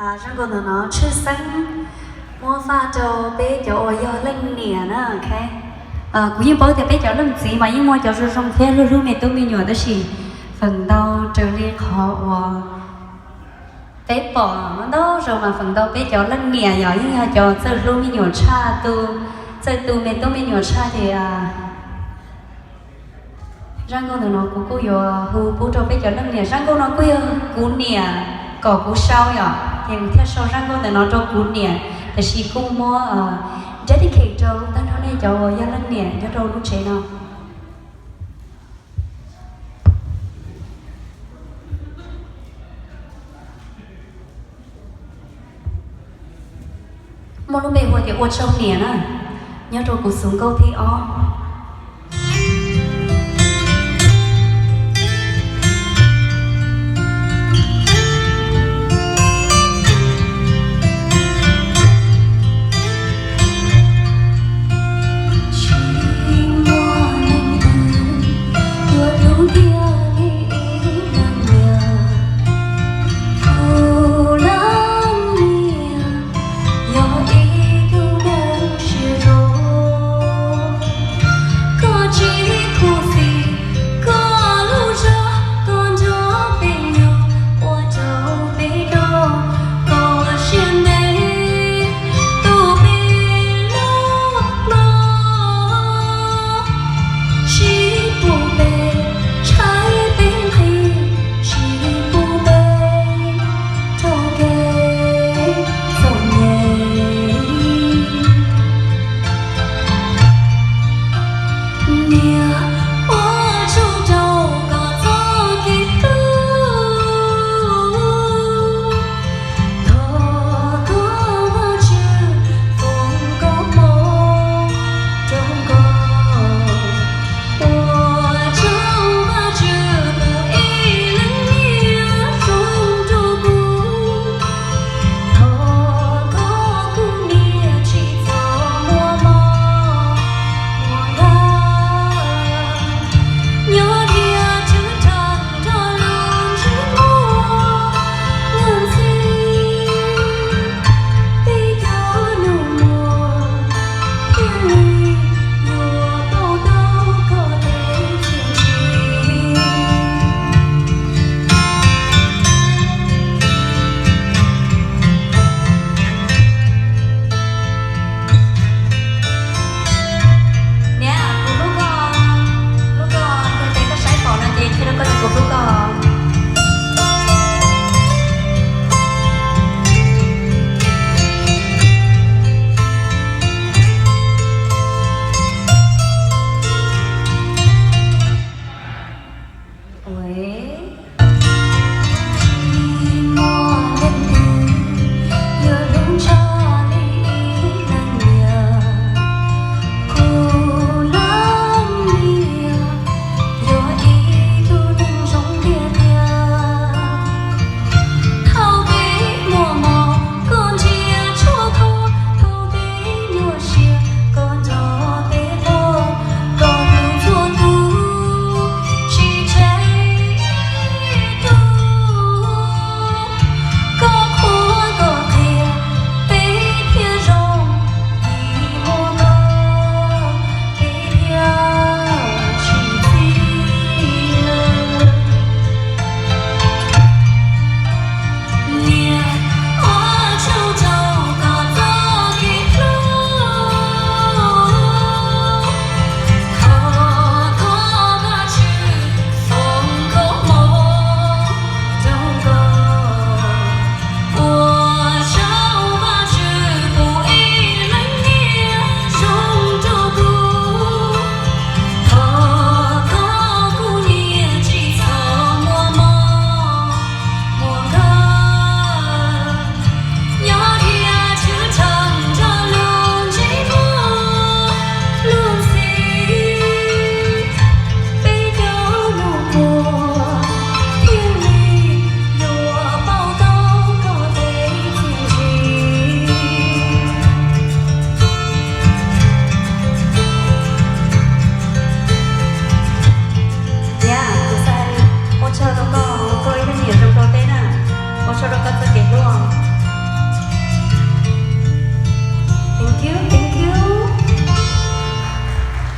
Zaj nkauj ntawm no tshwj xeeb muab faj rau peb cov uas yog leej niam na. Kuv yeej paub tias peb cov leej txiv mas yeej muaj cov zoo zoo thiab hlub hlub me tub me nyuam, tab sis feem ntau raws li qhov uas peb pom ntau zaus mas feem ntau peb cov leej niam yog yeej yog cov txawj hlub me nyuam tshaj, txawj tu me tub me nyuam tshaj ces zaj nkauj ntawm no kuv kuj yuav hu pub rau peb cov leej niam. Zaj nkauj no kuj yog kuv niam kom kuv sau yom, ces kuv thiaj sau zaj nkauj ntawm no rau kuv niam, tiam sis kuj muab dedicate rau tag nrho nej cov uas yog leej niam nyob rau lub tsev no. Muaj lub npe hu tias ua tsaug niam na, nyob rau kuv xov nkauj thib ob.